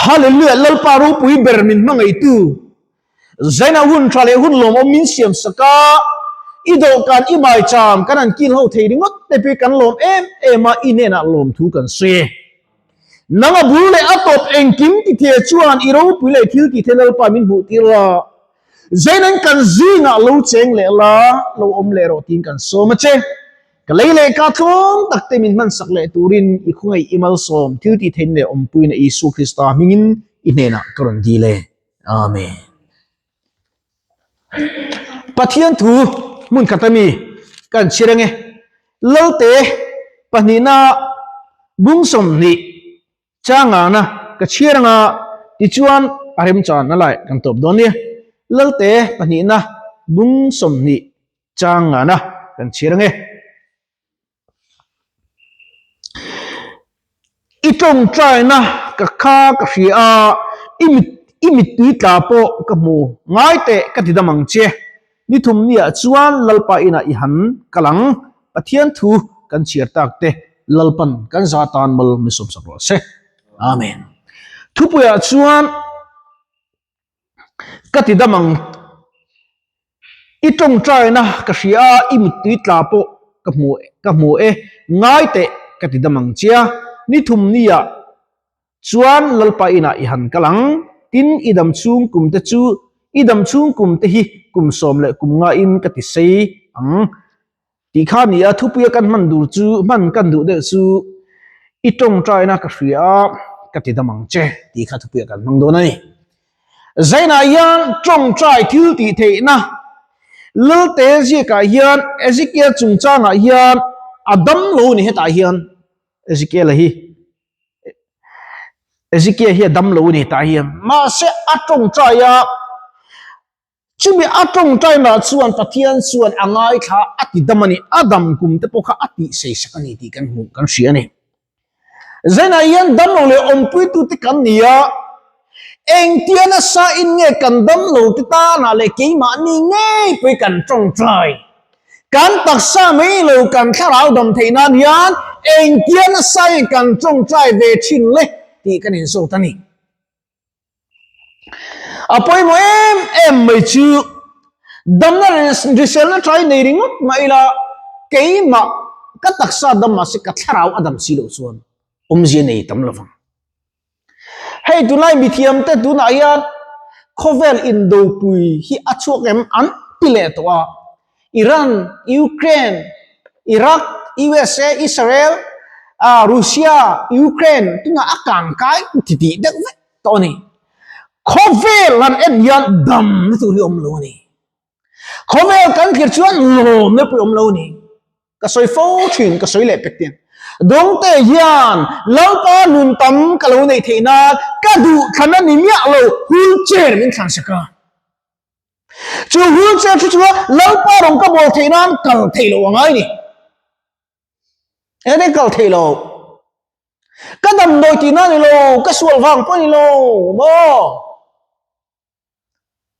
Hallelujah Lalpa ropui ber min hmangaihtu Zaina hun tha leh hun lawmawm min siam sak a, i dawhkan i maicham kan han kil ho thei ringawt te pawh hi kan lawm em em a, i hnenah lawmthu kan sawi e. Nang a bul leh a tawp engkim tithia chuan i ropui leh thil tithe Lalpa min hmuh tir la, Zaina'n kan zingah lo cheng leh la, lo awm leh rawh tiin kan sawm a che. Ka lei leh ka tlawm tak te min hmansak leh turin i khawngaih i malsawm thil tih theihna leh awmpuina Isua Krista hmingin i hnenah ka rawn dil e. Amen. Pathian thu hmun khat ami kan chhir ange. Lalte pahnihna bung 20 changana ka chhir anga tichuan a remchan a lai kan tawp dawn nia. Lalte pahnihna bung 20 changana kan chhir ange. I tawngtaina ka kha ka hria a, i mit i mittui tla pawh ka hmu ngai teh ka ti dam ang che. Ni thum niah chuan Lalpa inah i han kal ang, Pathian thu kan chhiar tak te Lalpan kan za tan mal min sawmsak rawh se. Amen. Thupuiah chuan Ka ti dam ang. I tawngtaina ka hria a, i mittui tla pawh ka hmu ka hmu e. Ngai teh ka ti dam ang chia. Ni thum niah chuan Lalpa inah i han kal ang. Tin, i dam chhung kum te chu i dam chhung kum te hi kum sawm leh kum ngain ka ti sei ang. Tih kha ni a, thupuia kan hman dur chu, hman kan duh deuh chu i tawngtaina ka hria a, ka ti dam ang che tih kha thupuia kan hmang dawn a ni. Zainah hian tawngtai thil tih theihna Lalte ziakah hian Ezekiel chungchangah hian a dam lo a ni hetah hian Ezekiel-a hi Ezekiel hi a dam lo a ni hetah hian mahse a tawngtai a Chumi a tawngtainah chuan Pathian chuan a ngaithla a ti dam a ni, a dam kum te pawh kha a tih sei sak a ni tih kan hmuh kan hria a ni. Zainah hian damlo leh awmpuitute kan ni a, engtia nasa in nge kan damlo te tanah leh keimahni ngei pawh hi kan tawngtai, kan taksa mai lo kan thlarau dam theih nan hian engtia nasa in kan tawngtai ve thin le tih kan inzawt a ni. A pawimawh em em mai chu damna hriselna tha hi nei ringawt mah ila keimah ka taksa dam mahse ka thlarau a dam si loh chuan awmzia nei tam lovang. Hei tunlai mithiam te tunah hian khawvel indopui hi a chhuak em an ti leh tawh a, Iran, Ukraine, Iraq, USA, Israel, Russia, Ukraine tunah a kangkai ti tih deuh vek tawh a ni. Khawvel han en hian damna tur hi awm lo a ni. Khawvel kan thlir chuan lawmna pawh awm lo a ni. Ka sawi fo thin, ka sawi leh pek tin. Dawngte hian Lalpa nun tam ka lo neih theih nan ka duh thlan a ni miah lo, wheelchair min thlan sak a. Chu wheelchair chu chuan Lalpa rawn ka bawl theih nan kal theih loh a ngai ni. Enge kal theih loh? Ka damdawi tihna a ni lo, ka sual vang pawh a ni lo maw?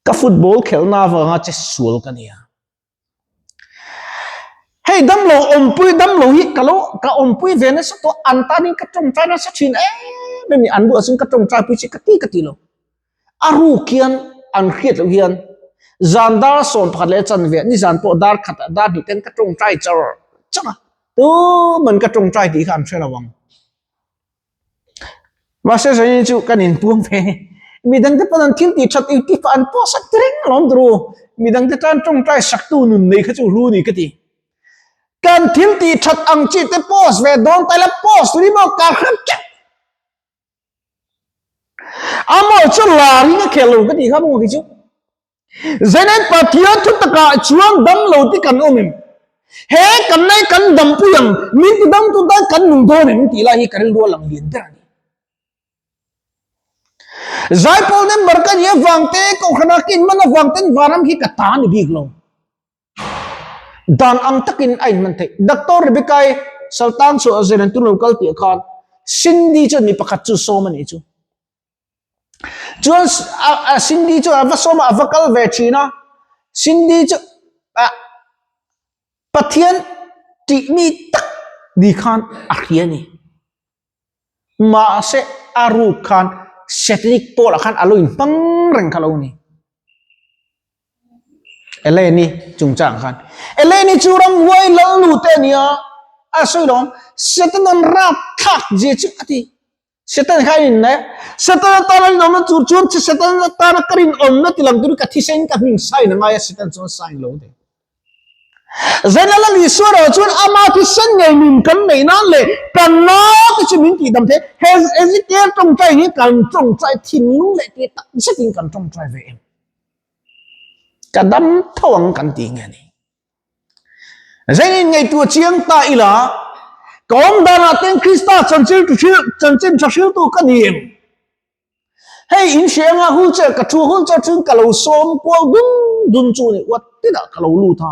Ka football khelhna avanga che sual ka nia. Hei damlo awmpui damlo hi ka lo ka awmpui ve nasa tawh an tanin ka tawngtai nasa thin em em an duh asin ka tawngtai pui chi ka ti ka ti lo. A ruk hian an hriat loh hian zan dar 11 leh chanve ni zan pawh dar khat ah dar hnih ten ka tawngtai char char a tuman ka tawngtai tih kha an hre lo ang. Mahse zanin chu kan inpuang ve midang te pawn an thil tih that iti pah an pawh sak reng alawm turu midang te tan tawngtai sak tu nun nei kha chu hlu ni ka ti. Kan thil tih that ang chi te post ve dawn ta ila post ri maw ka hrep tep. Amaw chu lar in a khel lo ka tih kha maw kei chu. Zenin Pathian thu takah chuan dam lo te kan awm em? He kan nei kan dam pui ang, min ti dam tu tan kan nung dawn em tih lai hi ka rilru a lang lian ber a ni. Zaipawl member ka nih avang te, Kohhran ah ka inman avang ten vanram hi ka ta a ni bik lo. Dan ang takin a inhman theih. Doctor Rebecca-i Saltan chu a zir an tun lo kal tih khan Cindy chuan mi pakhat chu sawm a nih chu. Chuan Cindy chu a va sawm a, a va kal ve thin a. Cindy chu Pathian tih mi tak ni khan a hria a ni. Mahse a ruk khan Satanic pawlah khan a lo inhmang reng kha lo ni. Eleni chungchang khan. Eleni chu ramhuai lalnu te a ni a, a sawi lo ang. Satan an rap thlak zia chu a ti. Satan kha a inne. Satan atana rinawmna tur chuan che Satan atana ka rinawmna ti lang turin ka thisen ka hming sign a ngai a, Satan chuan sign lo thei. Zainal a Isua erawh chuan ama thisen ngei min kan neih nan leh kan naute chu min tihdam thei. He Ezekiel tawngtai hi kan tawngtai thinlung leh tih tak zetin kan tawngtai ve em? Ka dam tho ang kan ti nge ni. Zainin ngaihtuah chiang ta ila, ka awm danah ten Krista chanchin chanchin tha hriltu ka ni em? Hei in hria anga wheelchair ka thu wheelchair chu ka lo sawm kual dun dun chu ni uat tinah ka lo lut a.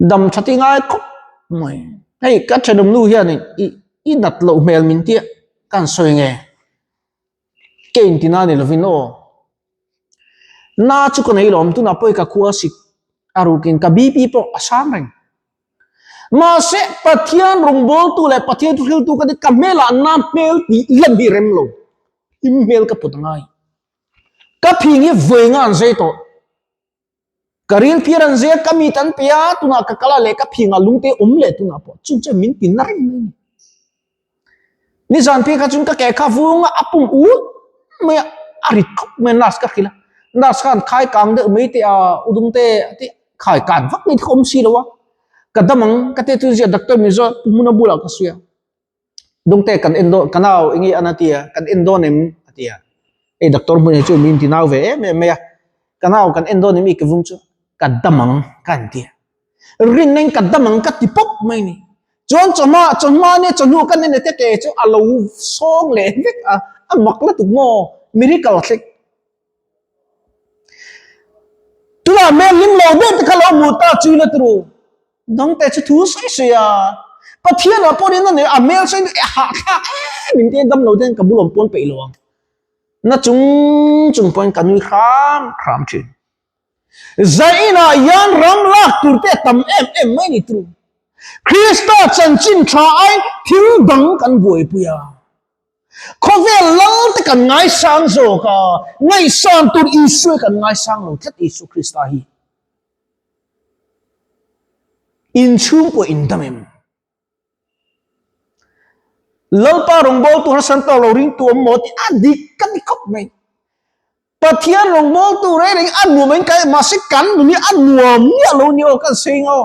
Dam tha ti ngai khawp mai. Hei ka thenawm nu hian i i nat loh hmel min tia kan sawi nge. Ke in tina ni lovin aw. Na chu ka nei lawm tunah pawh i ka khua sik a rukin ka BP pawh a sang reng. Mahse, Pathian rawngbawltu leh Pathian thuhriltu ka ni, ka hmelah na hmel tih lan hi rem lo. Him hmel ka put angai. Ka phing hi vawi nga an zai tawh. Ka ril phir an zai a, ka mit an pe a, tunah ka kal a leh ka phingah lungte awm leh tunah pawh chu chuan min ti na reng mai a ni. Nizan phei kha chuan ka ke kha vung a, a pum ut mai a, a rit khawp mai a, nurse ka hrilh a, nurse khan khai kang deuh mai teh a, udungte a ti khai kan vak mai te kha awm si lo a, ka dam ang ka ti chu zia doctor min zawt pu hmuna bulah ka sawi a, dungte kan en dawn ka nau eng nge an a ti a, kan en dawn em a ti a, hei doctor hmun hi chu min ti nau ve em em mai a, ka nau kan en dawn em i ka vung chu ka dam ang ka han ti a. Rinna in ka dam ang ka ti pawp mai ni. Chuan chawhma, chawhma nia chawhnu ka nene te ke chu a lo sawng leh vek a, a mak lutuk maw, miracle thlek. Tunah hmel hlim lo deuh te kha lo hmu ta chui la turu. Dang te chu thu sawi sawi a, Pathian ah pawh rin a nei a, hmel sawi e hahthlak em in te dam lo ten ka bul awm pawn peih lo ang. Na chung chung pawhin ka nui hram hram thin. Zainah hian ram lak tur te a tam em em mai ni tru. Krista chanchin tha ai thil dang kan buaipui a. Khawvel lal te kan ngaisang zawk a, ngaihsan tur Isua kan ngaisang lo tlat Isu Krista hi. Inchhungkua indam em? Lalpa rawngbawltu harsan tawk lo ringtu awm maw tih a dik ka ti khawp mai. Pathian rawngbawltu reng reng a nuam in kai mahse kan nun hi a nuam miah lo ni aw kan sawi ang aw.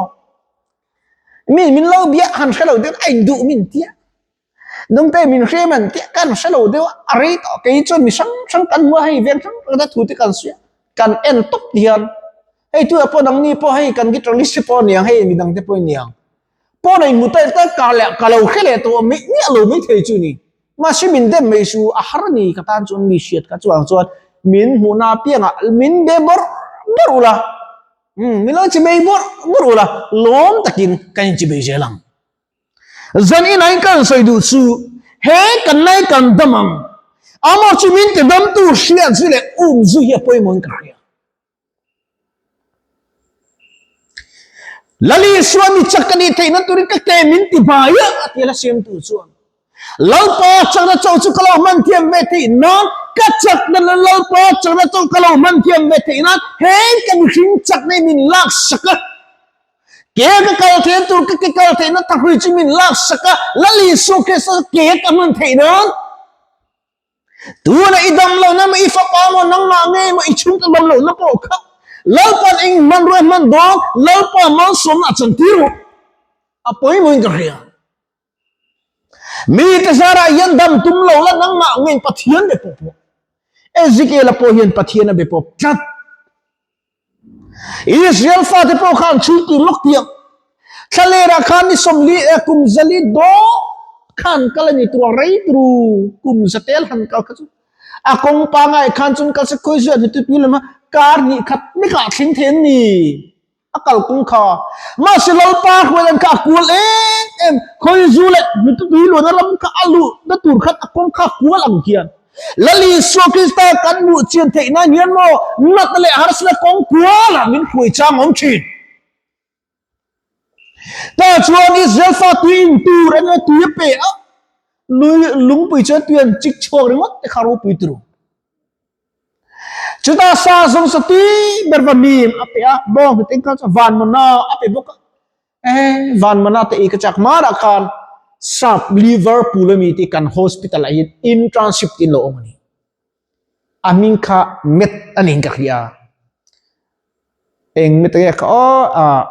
Mi min lo bia han hre lo deuh a induh min tia. Nungte min hre man tia kan hre lo deuh a rei tawh kei chuan mi hrang hrang kan hmu a hei veng hrang hrang te thu te kan sawi a kan en tawp ti hian hei tu ah pawh nangni pawh hei kan guitarist te pawh a niang hei midang te pawh a niang. Pawn a inhmu ta ta ka leh ka lo hre leh tawh mai miah lo mai thei chu ni. Mahse min dem mai su a har a ni ka tan chuan mi hriat kha chuang chuan min hmuhna apiangah min be bawrh bawrh ula umm min lo chibei bawrh bawrh ula lawm takin kan inchibei zel ang. Zan inah in kan sawi duh chu he kan nai kan dam ang amaw chu min ti damtu hriat zui leh um zui hi a pawimawh in ka hria. Lali Isua mi chak ka nih theihna turin ka ke min ti bai a, a ti a la siamtu chuan. Lalpa chakna chaw chu ka lo hman thiam ve theih nan, ka chakna leh Lalpa chakna chaw ka lo hman thiam ve theih nan heng ka mihring chakna hi min laksak a. Ke ka kal theihna tur ka ke kal theihna thahrui chu min laksak a, Lal Isua Krista chu ke ka hman theih nan. Tuna i dam lohna maw i fapa maw nangmah ngei maw i chhungte dam lohna pawh kha Lalpa'n eng hmanrua hman dawn Lalpa malsawmna a chantir rawh a pawimawhin ka hria. Mite zarah hian dam tum lo la nangmah ngeiin Pathian be pawp rawh. Ezekiel-a pawh hian Pathian a be pawp tlat. Israel fate pawh khan chhui tir lawk tiang. Thlalerah khan ni sawmli eh kum zali daw khan kal a ni tur a rei turu kum zatel han kal kha chu a kawng pangai khan chun kal se khawi zuat ni tui lama kar hnih khat nikah thleng thei an ni. A kal kawng kha mahse Lalpa hruailan kha a kual em em khawi zu leh hnutui luana ram kha a luh na tur khan a kawng kha a kual ang hian Lal Isua Krista kan hmuh chian theih nan hian maw natna leh harsatna kawng kualah min hruai chang awm thin. Tah chuan Israel fa tui in tur emaw tui a pe a. Lui lungpui chuan tui an chik chhuak ringawt te kha ropui turu. Chutah sa zawng sa tui ber va mim a pe a, bawng hnu teng khan chuan van mana a pe bawk a. Eh, van mana te i ka chak marah khan sap Liverpool ami te kan hospital ah hian internship tin lo awm a ni. A hming kha Met a niin ka hria. Eng Met nge kha aw ah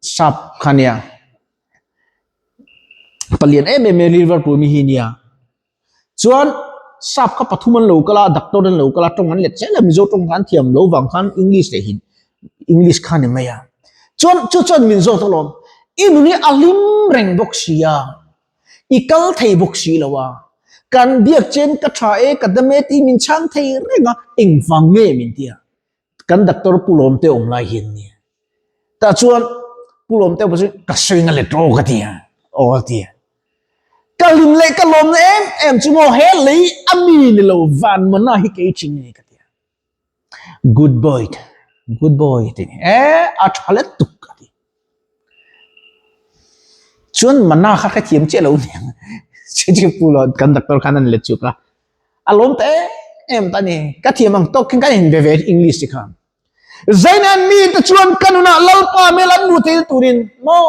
sap kha nia palian em em mai Liverpool mi hi nia chuan sap kha pathum an lo kal a doctor an lo kal a tawng an let zel a Mizo tawng kha an thiam lo vang khan English leh hin English kha ni mai a chuan chu chuan min zawt alawm i nun hi a hlim reng bawk si a i kal thei bawk si lo a kan biak chen ka tha e ka dam e tih min chhang thei reng a engvang nge min ti a kan doctor Pu Lawmte awm lai hian nia tah chuan Pu Lawmte pawh chu ka sawi na let aw ka ti a aw a ti a ka hlim leh ka lawm na em em chu maw he lei a mi ni lo van mana hi kei thin ni ka ti a good boy good boy ti ni e a tha let tuk ka ti chuan mana kha ka thiam chiah lo niang chu chu Pu Lawm kan doctor khan an let chuk a A lawm ta em em ta ni. Ka thiam ang tawk khin kan in ve ve English ti khan. Zainan mi te chuan ka nunah Lalpa hmel an hmu thei turin maw?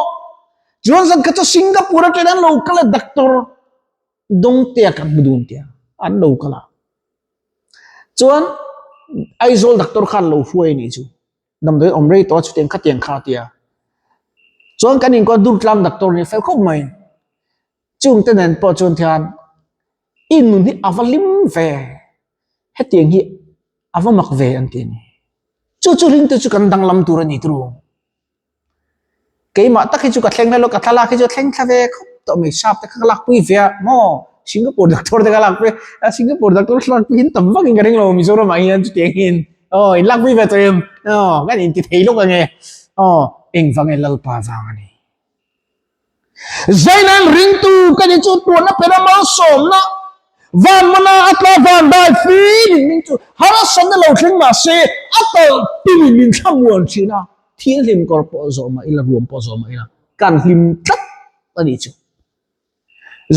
Chuan zan kha chu Singapore atangin an lo kal a doctor Dawngtea kan hmu dun tia an lo kal a. Chuan Aizawl doctor khan lo hruai a nih chu. Damdawi awm rei tawh a chutiang khatiang kha tia. Chuan kan inkuah Durtlang doctor ni fel khawp mai. Chungte nen pawh chuan thian i nun hi a va hlim ve, hetiang hi a va mak ve an ti a ni. Chu chu ringte chu kan danglam tur a ni turu. Keimah tak hi chu ka thleng hlel a, ka thlalak hi chu a thleng thla ve khawp tawh mai, sap te kha ka lakpui ve a maw, Singapore doctor te ka lakpui a, Singapore doctor lakpui hi an tam vak in ka ring lo Mizoram ah hian chutiang hian aw in lakpui ve tawh em aw kan inti thei lawk ang e aw engvang e Lalpa vang a ni. Zainan ringtu ka ni chu tuahna pera malsawmna van mana a tla van dai fim in min chu harsatna lo thleng mah se a talh pin in min thlamuan thin a, thianghlim kawr pawh zawh mah ila ruam pawh zawh mah ila kan hlim tlat a nih chu.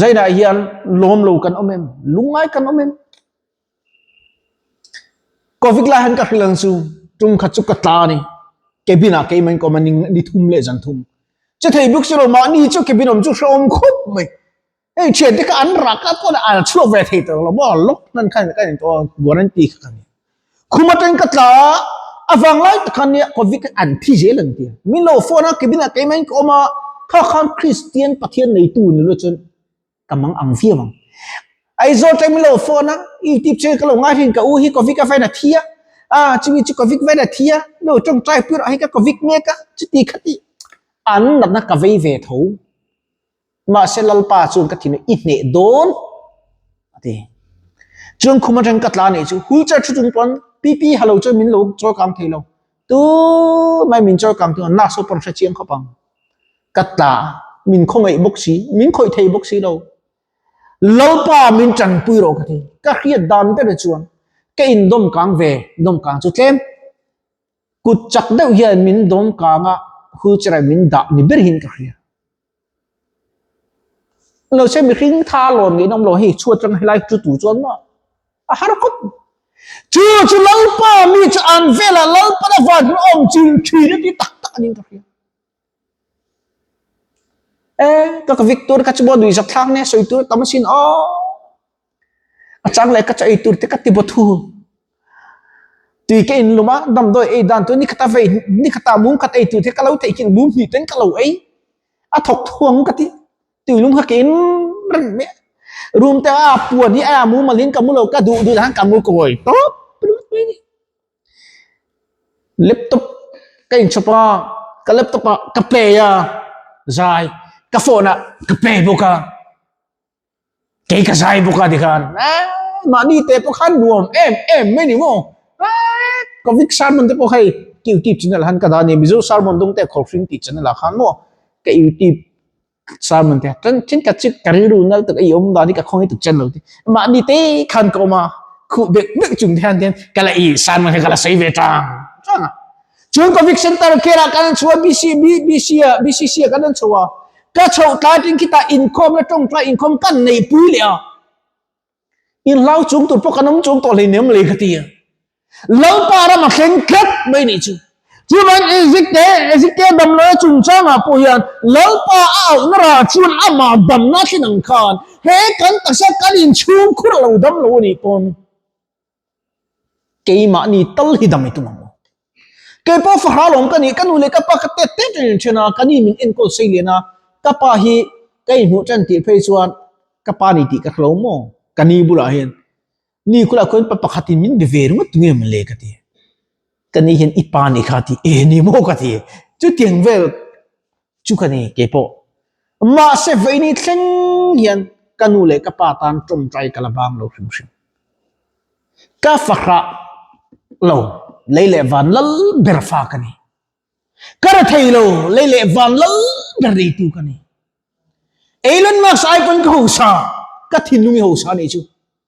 Zainah hian lawm lo kan awm em? Lungngai kan awm em? Covid lai han ka hrilh ang chu tum khat chu ka tla a ni. Cabin ah keimah in ka awm a ni thum leh zan thum. Che thei bik si lo mahni chu cabin awm chu hrehawm khawp mai. Hei thian te kha an rak a pawn an chhuak ve thei tawh lo maw lock hnan khan kan in tawh a guarantee kha ka ni. Khum atangin ka tla a, a vang lai tak khan nia Covid kha an thi zel an ti a. Min lo phone a cabin ah keimah in ka awm a, kha khan Christian Pathian neitu ni lo chuan ka mang ang viau ang. Aizawl tang min lo phone a, YouTube channel ka lo ngai thin ka u hi Covid a vain a thi a, ah chumi chu Covid vain a thi a, lo tawngtai pui rawh hei ka Covid mek a, chuti khati an natna ka vei ve tho. Mahse Lalpa chuan ka thin a i hneh dawn a ti. Chuan khum atang ka tla nih chu wheelchair thu chung pawn PP halo chuan min lo chawi kang thei lo. Tu mai min chawi kang tu a nurse ho pawn hre chiang khawp ang. Ka tla a, min khawngaih bawk si, min khawih thei bawk si lo. Lalpa min tanpui rawh ka ti. Ka hriat dan ber chuan ka indawm kang ve, dawm kang chu tlem. Kut chak deuh hian min dawm kang a, wheelchair ah min dah ni ber hian ka hria. Lo se mihring tha lawn ngei awm lo hei chhuat atang helai chu tur chuan maw a har khawp. Chu chu Lalpa mi chu an velah Lalpan a van hun awm chin thin a ti tak tak a niin ka hria. E ka ka Victor ka chu maw nuihzat thlak nia sawi tur tam asin aw. A chang leh ka chaw ei tur te ka ti bawt hu. Tui ka in lum a, damdawi ei dan tur ni khata vei ni khata mum khat ei tur te ka lo theih khin mum hnih ten ka lo ei. A thawk thuang ka ti. Tui lum kha ka in reng mai a. Room te a puan hi a mumal in ka mu lo ka duh duh han ka mu kawi tawp ringawt mai ni. Laptop ka inchhawp a, ka laptop ah ka play a zai, ka phone ah ka play bawk a. Kei ka zai bawk a tikhan eh mahni te pawh khan nuam em em mai ni maw eh Covid sermon te pawh hei YouTube channel han ka dah a ni Mizo sermon dawng te Khawlhring tih channel ah khan maw ka YouTube sermon te chuan thenkhat chu ka rilru nal tak a i awm dan hi ka khawngaih tuk channel te mahni te khan ka awm a khuh bek bek chung te hian hian ka la i sermon hi ka la sawi ve tang tang a. Chuan Covid Center kher ah kan chhuah BC BC ah BCC ah kan chhuah a. Ka chhoh tlai tin khitah inkhawmna tawngtai inkhawm kan neihpui leh a. Inhlau chung tur pawh kan awm chung tawh hleinem lei ka ti a. Lalpa ram a thleng tlat mai nih chu. Chuvan Ezekte, Ezekiel damloia chungchangah pawh hian Lalpa a auhna rah chuan amah damna thlen ang khan he kan taksa kan inchhung khur a lo dam lo a nih pawn keimahni tal hi dam i tum ang u. Kei pawh fahra lawm ka nih, ka nu leh ka pa ka tet tet reng thin a, ka ni min enkawl sei lian a, ka pa hi ka inhmuh tan tih phei chuan ka pa ni tih ka hre lo maw? Ka ni bulah hian ni khulah khuan pa pakhatin min be ve ringawt tunge maw le ka ti. Ka ni hian i pa ni kha ti, e ni maw ka ti. Chutiang vel chu ka ni kei pawh. Mahse veini thleng hian ka nu leh ka pa tan tawngtai ka la bang lo hrim hrim. Ka fahrah lo lei leh van lal ber fa ka ni. Ka ra thei lo lei leh van lal ber neitu ka ni. Elon Musk ai pawn ka hosa, ka thinlung i hosa nih chu.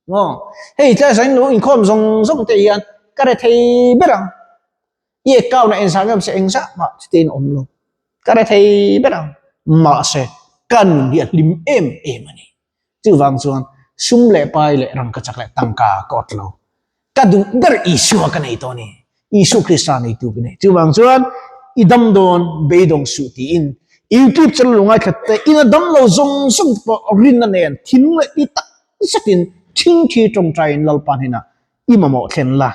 Maw? Hei tlai zain lo inkhawm zawng zawng te hian ka re thei ber ang. I account ah engzah nge awm se engzah mah chutiang in awm lo. Ka re thei ber ang. Mahse, ka nun hi a hlim em em a ni. Chuvang chuan sum leh pai leh rangkachak leh tangka ka awt lo. Ka duh ber Isua ka nei tawh a ni. Isu Krista neitu ka nei. Chuvang chuan i dam dawn beidawng suh tiin YouTube channel lo ngaithla te ina dam lo zawng zawng te pawh rinna nen thinlung leh ti tak zetin thingthi tawngtaiin Lalpa hnenah I mamawh thlen la.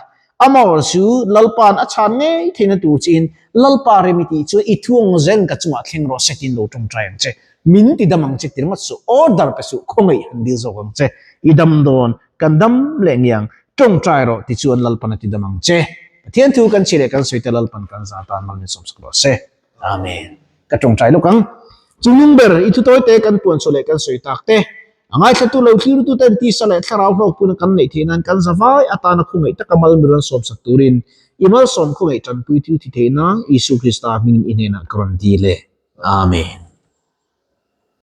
Amawr chu Lalpa'n a chhan ngei theihna tur chiin Lalpa rem i tih chuan i thuang zen ka chungah thleng rawh se tiin lo tawngtai ang che. Min ti dam ang che ti ringawt suh, order pe suh, khawngaih han dil zawk ang che. I dam dawn, kan dam leh ngiang, tawngtai rawh ti chuan Lalpa'n a ti dam ang che. Pathian thu kan chhi leh kan sawi te Lalpa'n kan za tan mal min sawmsak rawh se. Amen. Ka tawngtai lawk ang. Chungnung ber, i thuttawi te kan puan chhuah leh kan sawi tak te, a ngaithlatu lo thlirutu ten tisa leh thlarau hlawkpuina kan neih theih nan kan zavai atana khawngaih taka mal mi rawn sawmsak turin i malsawm khawngaih tanpui thil thi theih nan Isu Krista hmingin i hnenah ka rawn dil e. Amen.